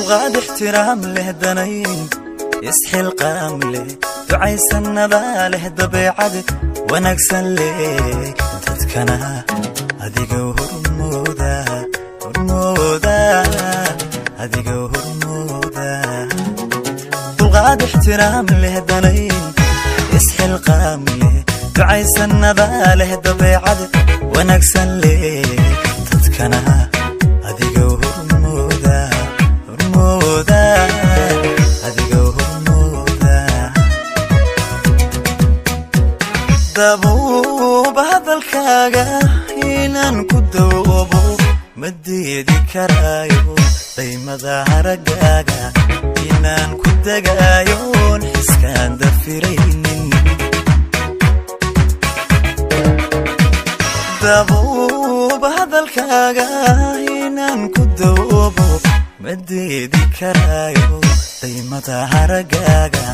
Dulqaad ixtiraam leh, danayn isxilqaam leh, ducaysannadaa leh, dabeecad wanaagsan leh, dadkana adiga hormooda, hormooda, adiga hormooda. Dulqaad ixtiraam leh, danayn isxilqaam leh, ducaysannadaa leh, dabeecad wanaagsan leh, dadkana adiga hormooda, hormooda, adiga hormooda. Dabuuba hadalkaaga inaan ku dawoobo ma diidi karaayo, daymada haraggaaga inaan ku degaayoon xiskaan dafiraynin. Dabuuba hadalkaaga inaan ku dawoobo ma diidi karaayo, daymada haraggaaga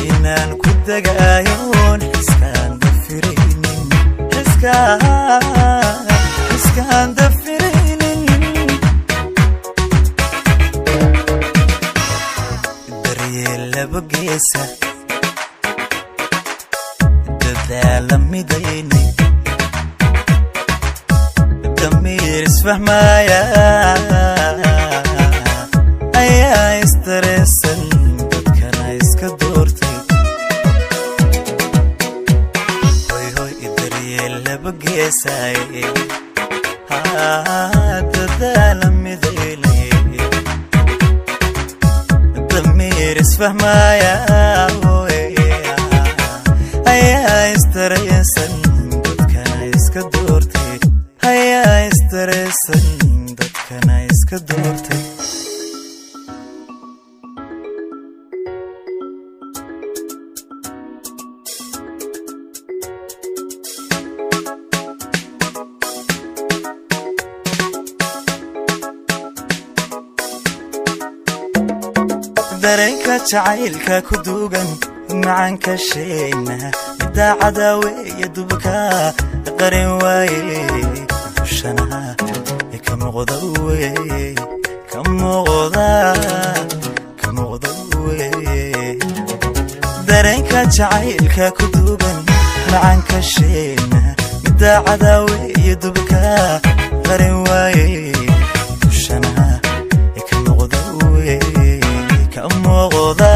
inaan ku degaayoon xiskaan dafiraynin, xiskaan dafiraynin. Daryeel laba geesa, dadaala midaynay, damiir isfahmaya ayaa isdareesan, dadkana iska doortay. Hoy hoy, daryeel laba geesay, dadaala midaynay, damiir isfahmaya ayaa isdareesan, dadkana iska doortay, ayaa isdareesan, dadkana iska doortay. Dareenka jacaylka ku duugan macanka sheegna, idaacada weeye dubka qarin waaye, dushana ka muuqda weye, ka muuqda, ka muuqda weye. Dareenka jacaylka ku duugan macanka sheegna, idaacada weeye dubka qarin waaye, dushana ka muuqda weye, ka muuqda,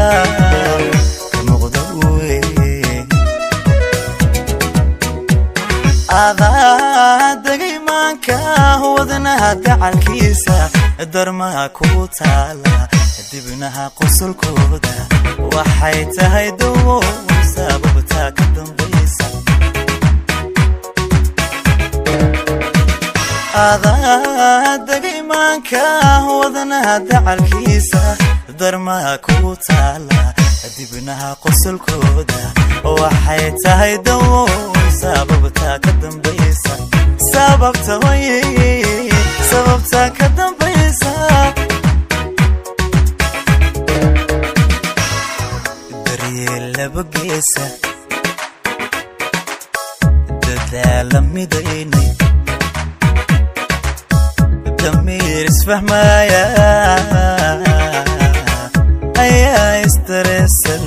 ka muuqda weye. Adaa degaymaanka wadnaha dacalkiisa, darmaha ku taala dibnaha qosolkooda, waxay tahay dawo sababta ka dambaysa. Adaa degaymaanka wadnaha dacalkiisa, darmaha ku taala dibnaha qosolkooda, waxay tahay dawo sababta ka dambaysa, sababta way, sababta ka dambaysa. Daryeel laba geesa, dadaala midaynay, damiir isfahmaya ayaa isdareesan,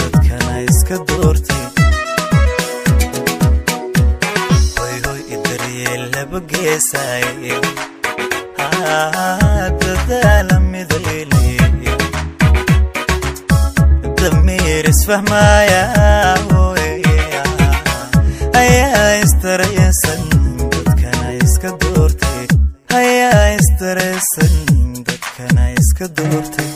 dadkana iska doortay. Hoy hoy, daryeel laba geesay, dadaala midaynay, damiir isfahmaya ayaa isdareesan, dadkana iska doortay, ayaa isdareesan, dadkana iska doortay.